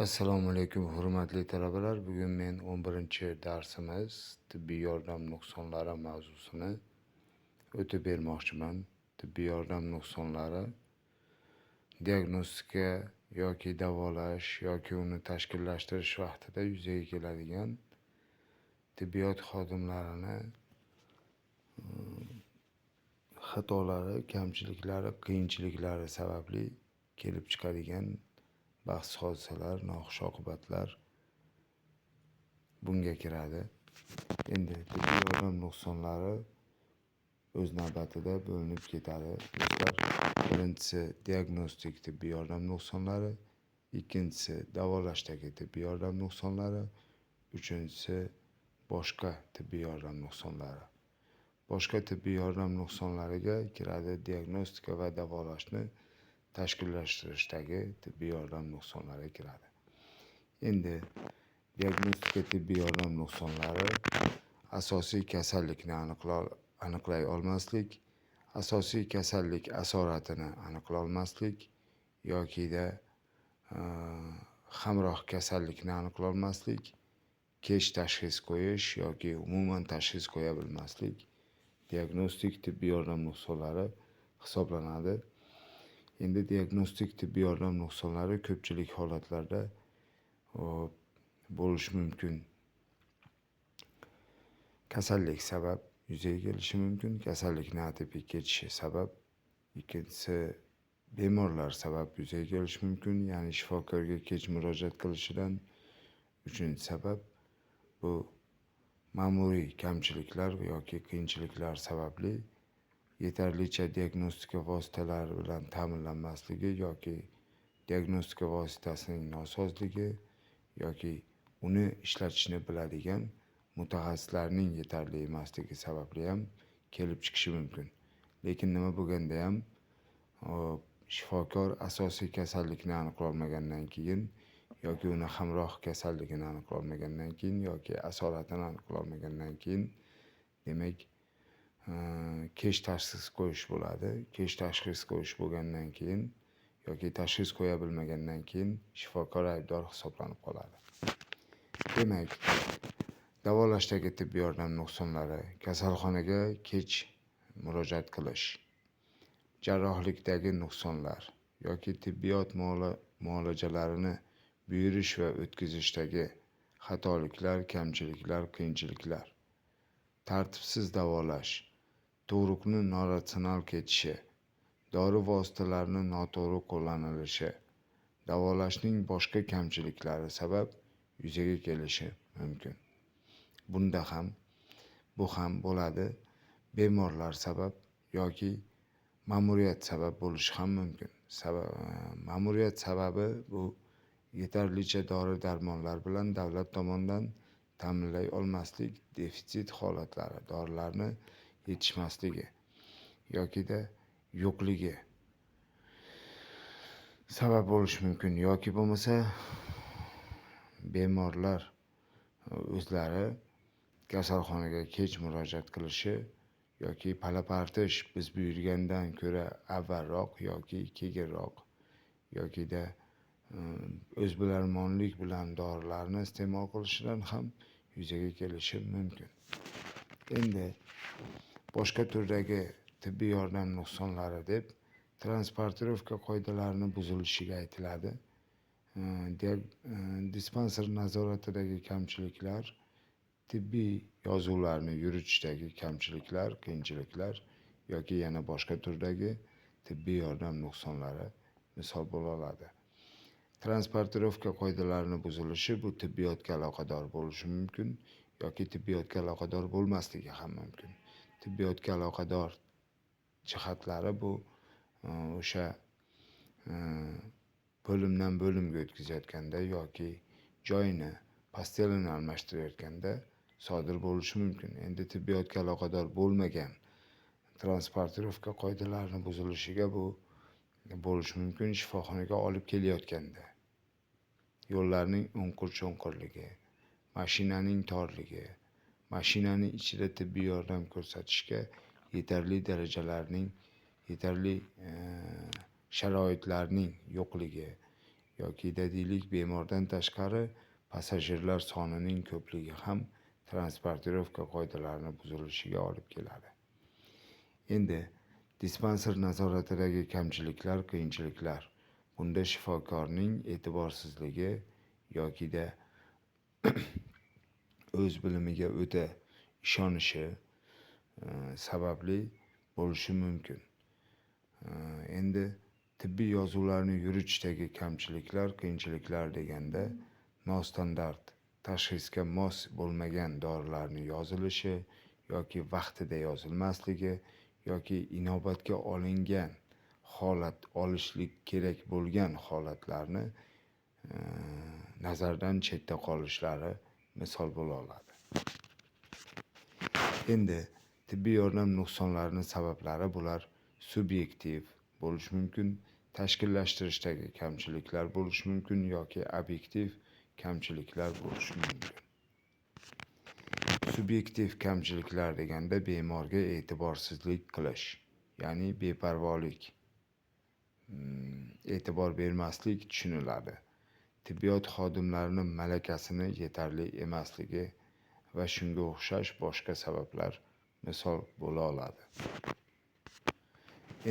Assalomu alaykum, hurmatli talabalar. Bugun men 11-darsimiz tibbiy yordam nuqsonlari mavzusini o'tib bermoqchiman. Tibbiy yordam nuqsonlari diagnostika yoki davolash yoki uni tashkillashtirish vaqtida yuzaga keladigan tibbiyot xodimlarini xatolari, kamchiliklari, qiyinchiliklari sababli kelib chiqadigan baxtsiz hodisalar, noxush oqibatlar bunga kiradi. Endi tibbiy yordam nuqsonlari o'z navbatida bo'linib ketadi. Do'stlar, birinchisi diagnostik tibbiy yordam nuqsonlari, ikkinchisi davolashdagi tibbiy yordam nuqsonlari, uchinchisi boshqa tibbiy yordam nuqsonlari. Boshqa tibbiy yordam nuqsonlariga kiradi diagnostika va davolashni tashkillashtirishdagi tibbiy yordam nuqsonlari kiradi. Endi diagnostika tibbiy yordam nuqsonlari asosiy kasallikni aniqlay olmaslik, asosiy kasallik asoratini aniqlay olmaslik yokida hamroh kasallikni aniqlay olmaslik, kech tashxis qo'yish yoki umuman tashxis qo'ya bilmaslik diagnostik tibbiy yordam nuqsonlari hisoblanadi. Endi diagnostik tibbiy yordam nuqsonlari ko'pchilik holatlarda bo'lishi mumkin. Kasallik sabab yuzaga kelishi mumkin, kasallikni atipik kechishi sabab, ikkinchisi bemorlar sabab yuzaga kelishi mumkin, ya'ni shifokorga kech murojaat qilishidan, uchinchi sabab bu ma'muriy kamchiliklar yoki qiyinchiliklar sababli yetarlicha diagnostika vositalari bilan ta'minlanmasligi yoki diagnostika vositasining nosozligi yoki uni ishlatishni biladigan mutaxassislarning yetarli emasligi sababli ham kelib chiqishi mumkin. Lekin nima bo'lganda ham shifokor asosiy kasallikni aniqlolmagandan keyin yoki uni hamroh kasalligini aniqlolmagandan keyin yoki asoratini aniqlolmagandan keyin, demak, kech tashxis qo'yish bo'ladi. Kech tashxis qo'yish bo'lgandan keyin yoki tashxis qo'ya bilmagandan keyin shifokor aybdor hisoblanib qoladi. Demak, davolashdagi tibbiy yordam nuqsonlari kasalxonaga kech murojaat qilish, jarrohlikdagi nuqsonlar yoki tibbiyot muolajalarini buyurish va o'tkazishdagi xatoliklar, kamchiliklar, qiyinchiliklar, tartibsiz davolash, tug'ruqni noratsional ketishi, dori vositalarini noto'g'ri qo'llanilishi, davolashning boshqa kamchiliklari sabab yuzaga kelishi mumkin. Bunda ham bu ham bo'ladi, bemorlar sabab yoki ma'muriyat sabab bo'lishi ham mumkin. Ma'muriyat sababi bu yetarlicha dori darmonlar bilan davlat tomonidan ta'minlay olmaslik, defitsit holatlari, dorilarni yetishmasligi yokida yo'qligi sabab bo'lishi mumkin yoki bo'lmasa bemorlar o'zlari kasalxonaga kech murojaat qilishi yoki pala-partish biz buyurgandan ko'ra avvalroq yoki keyinroq yokida o'zbilarmonlik bilan dorilarni iste'mol qilishidan ham yuzaga kelishi mumkin. Endi boshqa turdagi tibbiy yordam nuqsonlari deb transportirovka qoidalarini buzilishiga aytiladi. Dispanser nazoratidagi kamchiliklar, tibbiy yozuvlarni yuritishdagi kamchiliklar, qiyinchiliklar yoki yana boshqa turdagi tibbiy yordam nuqsonlari misol bo'la oladi. Transportirovka qoidalarini buzilishi bu tibbiyotga aloqador bo'lishi mumkin yoki tibbiyotga aloqador bo'lmasligi ham mumkin. Tibbiyotga aloqador jihatlari bu o'sha bo'limdan bo'limga o'tkazayotganda yoki joyini, postelini almashtirayotganda sodir bo'lishi mumkin. Endi tibbiyotga aloqador bo'lmagan transportirovka qoidalarini buzilishiga bu bo'lishi mumkin shifoxonaga olib kelayotganda. Yo'llarning o'nqir-cho'nqirligi, mashinaning torligi, mashinaning ichida tibbiy yordam ko'rsatishga yetarli darajalarning, yetarli sharoitlarning yo'qligi yokida deylik bemordan tashqari passajirlar sonining ko'pligi ham transportirovka qoidalarini buzilishiga olib keladi. Endi dispanser nazoratidagi kamchiliklar, qiyinchiliklar. Bunda shifokorning e'tiborsizligi yokida o'z bilimiga o'ta ishonishi sababli bo'lishi mumkin. Endi tibbiy yozuvlarni yuritishdagi kamchiliklar, qiyinchiliklar deganda nostandart, tashxisga mos bo'lmagan dorilarni yozilishi yoki vaqtida yozilmasligi yoki inobatga olingan holat olishlik kerak bo'lgan holatlarni nazardan chetda qolishlari misol bo'la oladi. Endi tibbiy yordam nuqsonlarining sabablari bular subyektiv bo'lishi mumkin, tashkillashtirishdagi kamchiliklar bo'lishi mumkin yoki obyektiv kamchiliklar bo'lishi mumkin. Subyektiv kamchiliklar deganda bemorga e'tiborsizlik qilish, ya'ni beparvolik, e'tibor bermaslik tushuniladi. Tibbiyot xodimlarining malakasini yetarli emasligi va shunga o'xshash boshqa sabablar misol bo'la oladi.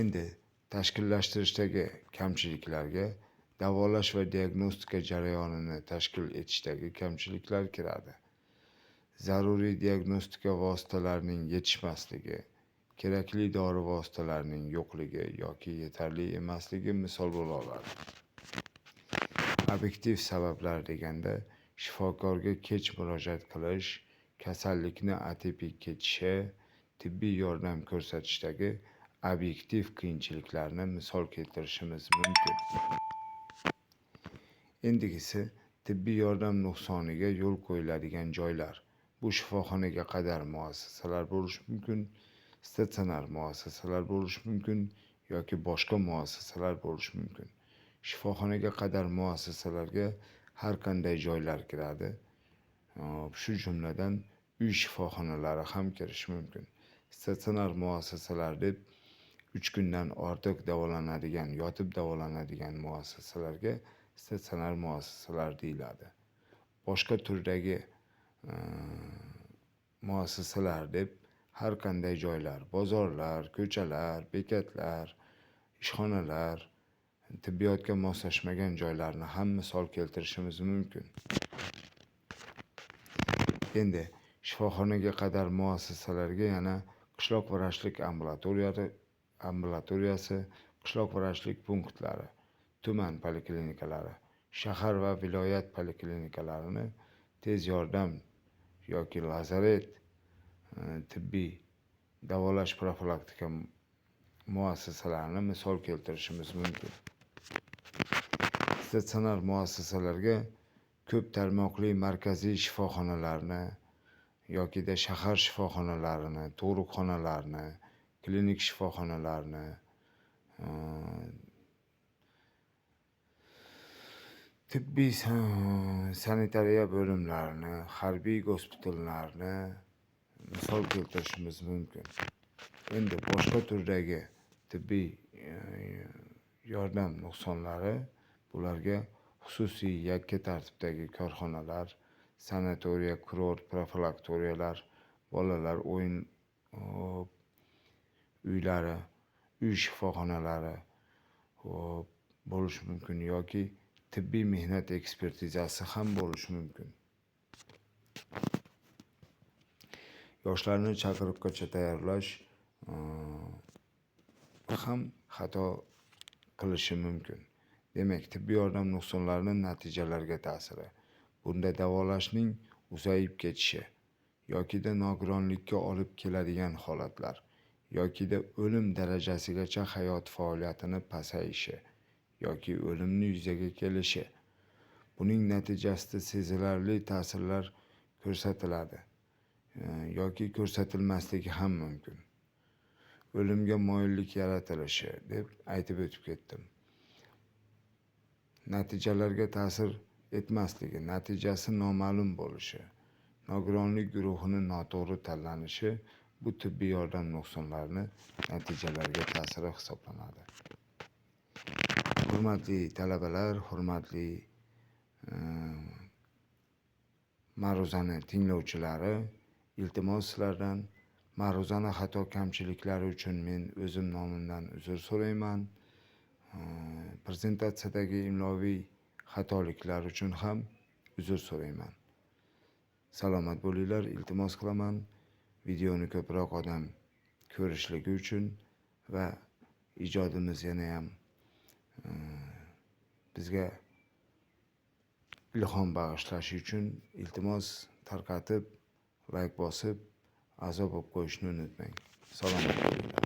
Endi tashkillashtirishdagi kamchiliklarga davolash va diagnostika jarayonini tashkil etishdagi kamchiliklar kiradi. Zaruriy diagnostika vositalarining yetishmasligi, kerakli dori vositalarining yo'qligi yoki yetarli emasligi misol bo'la oladi. Obyektiv sabablar deganda shifokorga kech murojaat qilish, kasallikni atipik kechishi, tibbiy yordam ko'rsatishdagi obyektiv qiyinchiliklarni misol keltirishimiz mumkin. Endigisi tibbiy yordam nuqsoniga yo'l qo'yiladigan joylar. Bu shifoxonaga qadar muassasalar bo'lishi mumkin, statsionar muassasalar bo'lishi mumkin yoki boshqa muassasalar bo'lishi mumkin. Shifoxonaga qadar muassasalarga har qanday joylar kiradi. Shu jumladan uy shifoxonalari ham kirishi mumkin. Statsionar muassasalar deb 3 kundan ortiq davolanadigan, yotib davolanadigan muassasalarga statsionar muassasalar deyiladi. Boshqa turdagi muassasalar deb har qanday joylar, bozorlar, ko'chalar, bekatlar, ishxonalar, tibbiyotga moslashmagan joylarni ham misol keltirishimiz mumkin. Endi shifoxonaga qadar muassasalarga yana qishloq vrachlik ambulatoriyasi, qishloq vrachlik punktlari, tuman poliklinikalari, shahar va viloyat poliklinikalarini tez yordam yoki lazaret, tibbiy davolash profilaktika muassasalarini misol keltirishimiz mumkin. Statsionar muassasalarga ko'p tarmoqli markaziy shifoxonalarni yokida shahar shifoxonalarini, tug'ruqxonalarni, klinik shifoxonalarni, tibbiy sanitariya bo'limlarini, harbiy gospitallarni misol keltirishimiz mumkin. Endi boshqa turdagi tibbiy yordam nuqsonlari bularga xususiy yakka tartibdagi korxonalar, sanatoriya, kurort, profilaktoriyalar, bolalar o'yin uylari, uy shifoxonalari bo'lishi mumkin yoki tibbiy mehnat ekspertizasi ham bo'lishi mumkin. Yoshlarni chaqiriqqa tayyorlash ham xato qilishi mumkin. Demak, tibbiy yordam nuqsonlarining natijalarga ta'siri. Bunda davolashning uzayib ketishi yokida nogironlikka olib keladigan holatlar yokida o'lim darajasigacha hayot faoliyatini pasayishi yoki o'limni yuzaga kelishi. Buning natijasida sezilarli ta'sirlar ko'rsatiladi yoki ko'rsatilmasligi ham mumkin. O'limga moyillik yaratilishi deb aytib o'tib ketdim. Natijalarga ta'sir etmasligi, natijasi noma'lum bo'lishi, nogironlik guruhini noto'g'ri tanlanishi bu tibbiy yordam nuqsonlarini natijalarga ta'siri hisoblanadi. Hurmatli talabalar, hurmatli ma'ruzani tinglovchilari, iltimos sizlardan, ma'ruzani xato kamchiliklari uchun men o'zim nomimdan uzr so'rayman. Prezentatsiyadagi imloviy xatoliklar uchun ham uzr so'rayman. Salomat bo'linglar, iltimos qilaman. Videoni ko'proq odam ko'rishligi uchun va ijodimiz yanayam bizga ilhom bag'ishlashi uchun iltimos tarqatib, layk bosib, a'zo bo'lib qo'yishni unutmang. Salomat bo'linglar.